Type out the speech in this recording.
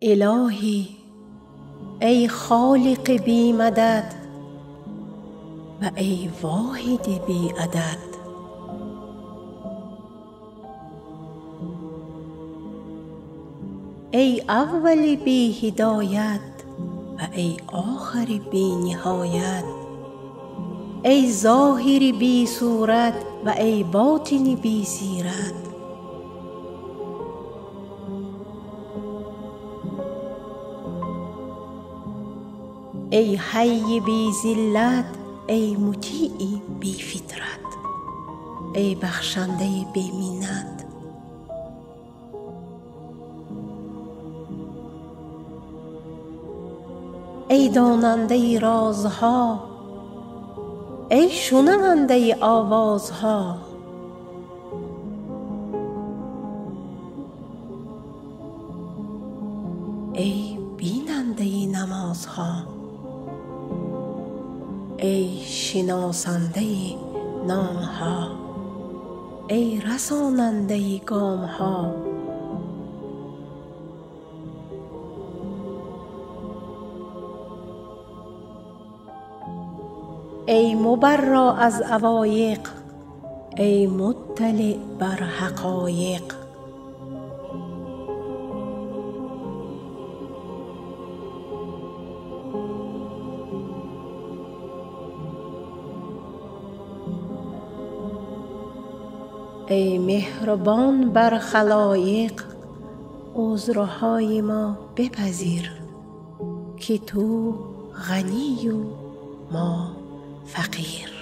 Илоҳӣ, эй Холиқи бемадад ва эй Воҳиди беадад. Эй аввали беҳидоят ва эй охири бениҳоят. Эй зоҳири бесурат ва эй ботини бесират. Эй ҳайи безиллат, эй мутеи бефитрат, эй бахшандаи беминнат. Эй донандаи розҳо, эй шунавандаи овозҳо. Эй бинандаи намозҳо, эй шиносандаи номҳо, эй расонандаи гомҳо. Эй мубарро аз авоиқ, эй мутталиъ бар ҳақоиқ. Эй меҳрубон бар халоиқ, узрҳои мо бипазир, ки ту ғанию мо фақир.